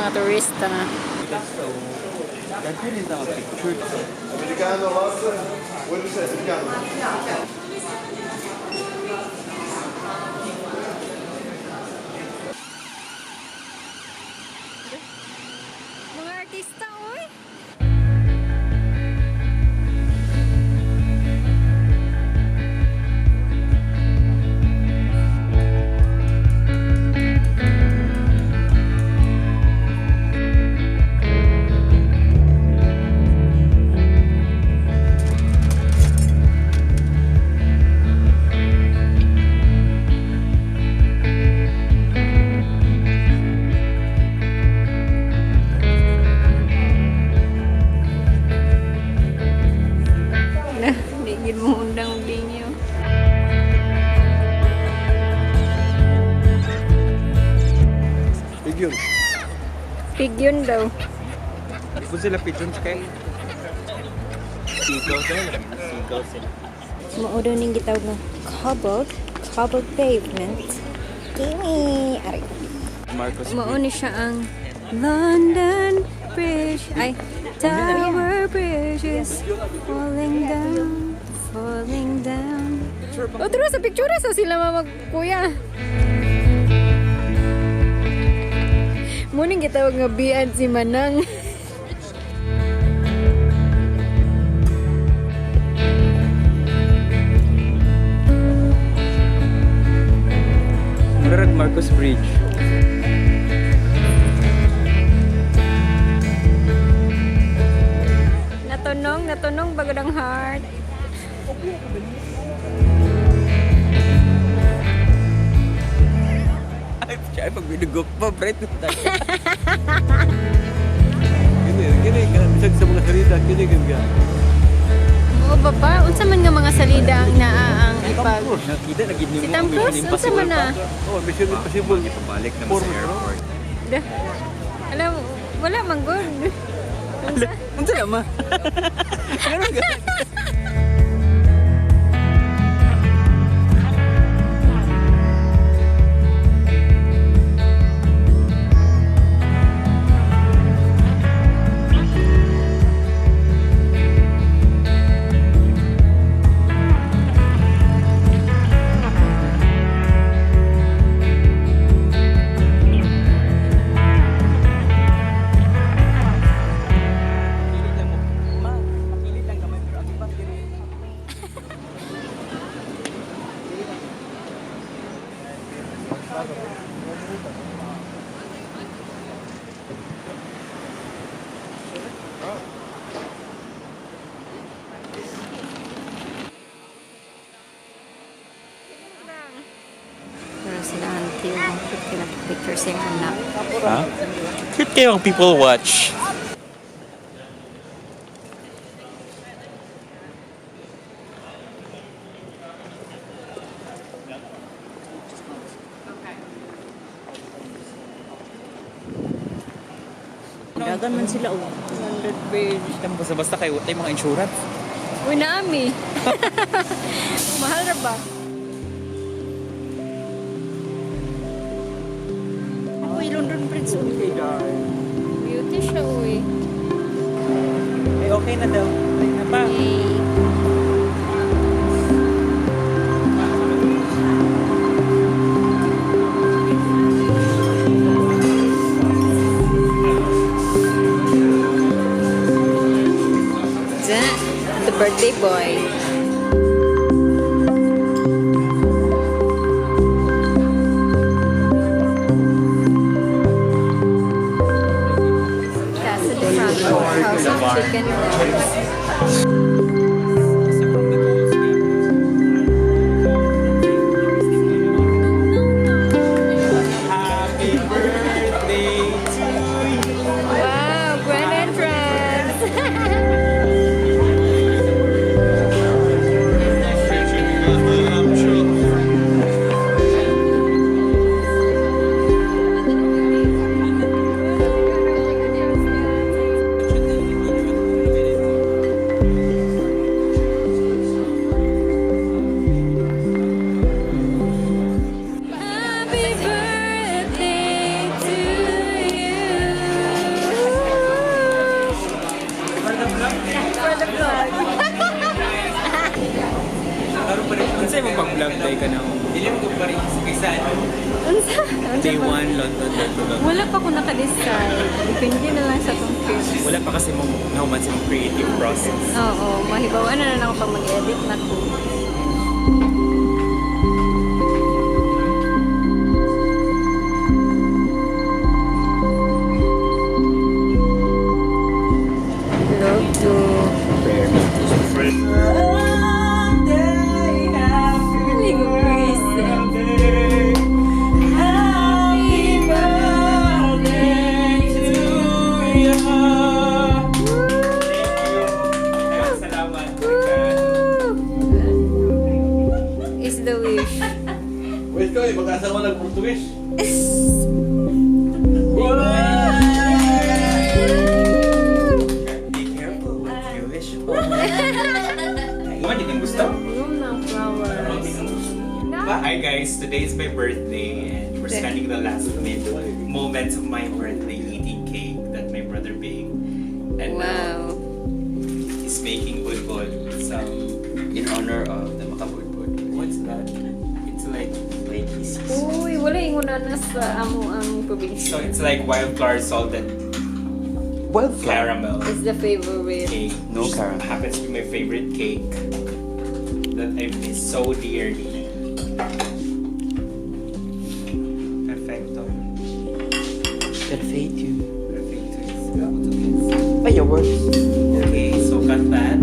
Mga turista. Americano, latte. What did you say? Americano. Mga artista, oy! Na, di gid mo undang og dinyo. Pigeon. Pigyon daw. Di po sila pigeons kay. Seagulls sila. Seagulls sila. Mao daw ning gitawag nga cobbled pavement. Kini, aray. Marcos. Mao ni siya ang London Bridge. Ay, Tower Bridge is falling down, falling down. O, tara sa picture sa sila mama kuya. Muning gitawag nga bian si Manang. Murag Marcos Bridge. Natunong, natunong bagod ang heart. Ay, siya pag binugok pa, bright na tayo. Kini, kini, bisag sa mga salida, kini gid ka. Oo ba pa? Unsa man nga mga salida ang naa ang ipag... Nakita, naging Si Tom Cruise, unsa man na? Oh, Mission Impossible. Balik naman Four sa mo, airport. Da. Alam, wala man good. Unsa naman? Ganun ka. Makilit lang mo. Ma, makilit lang gamay pero ang iba diri. Pero sila auntie, oh, cute kaya picture sa iyang anak. Ha? Cute kayo ang people watch. Dagan man sila oh. London Bridge. Basta basta kayo, tayo mga insurance. Uy, naami. Mahal ra ba? Uy, London Bridge oh. Beauty siya, uy. Eh, okay na daw. Okay na pa. Hey. The birthday boy. Casa de Franco, House of Chicken Wings. Happy birthday to you. Wow, grand entrance! Dili mo kung Paris kaysa ano. Unsa? Unsa Day ba? 1, London, day 2, London. Wala pa ko naka-decide. Depende na lang sa akong trip. Wala pa kasi mong nahuman sa mong creative process. Oo, mahibawan na lang ako pag mag-edit na ko. Love to Ligo Chris. Happy birthday to you. Salamat. Is the wish. Wait ko, eh, mag-asa ko ng Portuguese. Be careful what you wish for. Ano din gusto? Room ng flowers. Hi guys, today is my birthday and we're spending the last moments of my birthday eating cake that my brother baked. And now Wow. he's making budbud. Some In honor of the Makabudbud. What's that? It's like Ladies. Uy, wala yung una na sa amo ang probinsya. So it's like wildflower salted caramel It's the favorite. cake. No which caramel. happens to be my favorite cake that I miss so dearly. Perfecto. Perfecto. Perfecto. Fireworks. Okay, so cut that.